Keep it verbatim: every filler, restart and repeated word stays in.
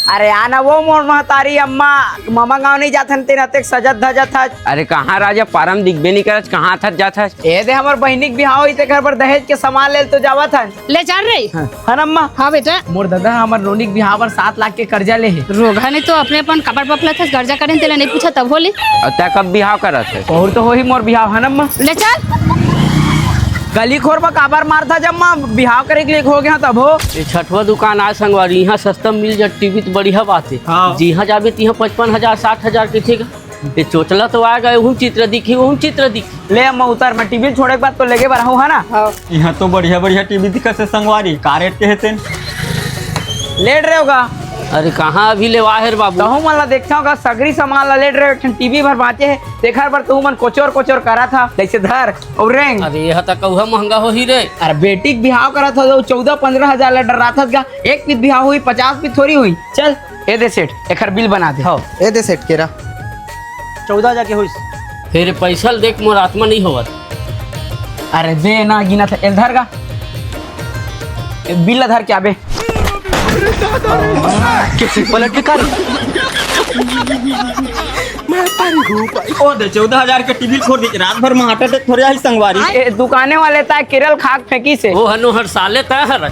अरे आना वो मोर महतारी अम्मा, ममा गाँव नहीं जाथन तेन अतेक सजत धजत हच। अरे कहाँ राजा, पारम दिखबे नहीं करच, कहाँ थच जाथच? ए दे हमर बहिनी के बिहाव होही तेकर बर दहेज के सामान लेल तो जावत हन। ले चल रे। हन अम्मा। हाँ बेटा। मोर ददा हमर नोनी के बिहाव बर सात लाख के कर्जा ले हे। रोगहा नहीं तो अपने अपन कपड़ बपला थस कर्जा करें तेला नहीं पूछा तब होली। अउ तै कब बिहाव करत हस? बहुत तो होही मोर बिहाव हन अम्मा। ले चल। गली खोर में काबर मारथा जम्मा, बिहाव करे के लिए हो गया तब हो। ये छठवा दुकान आय संगवारी, यहाँ सस्ता मिल जा टीवी तो बढ़िया बात है। हाँ। जिहाँ जाबे तिहाँ पचपन हजार साठ हजार के ठीक है। ये चोचला तो आ गए, उहू चित्र दिखी, उहू चित्र दिखी। ले अम्मा उतर, मैं टीवी छोड़े के बाद तो लेके बर हूँ है ना। हाँ। यहाँ तो बढ़िया बढ़िया टीवी दिखत है संगवारी, का रेट के है तेन? लेट रहे होगा। अरे कहाँ अभी ले वाहेर बाबू? तहू मन ला देखता होगा, सगरी सामान ला लेट रहे हो, एक ठन टीवी भर बाँचे है, तेखर बर तहू मन कोचोर कोचोर करा था, जैसे धर और रेंग। अरे यह तक कौहा महंगा होही रे। अरे बेटी के बिहाव करा था, जो चौदह पन्द्रह हजार ला डराथस गा, एक पीत बिहाव हुई, पचास पीत थोड़ी हुई। चल, ए दे सेठ, एखर बिल बना दे। हाँ, ए दे सेठ केरा। चौदह हजार के होइस। फिर पैसा ल देख मोर आत्मा नहीं होवत। अरे दे ना गिना था, एल धर गा। ए बिल ला धर के आबे। कैसे पलट के कर? ओ दे, चौदह हजार के टीवी खोर दे, रात भर में हार्ट अटैक थोड़े आई संगवारी। ए दुकाने वाले ता केरल खाक फेंकी से। ओ हनो हर साले ता हर।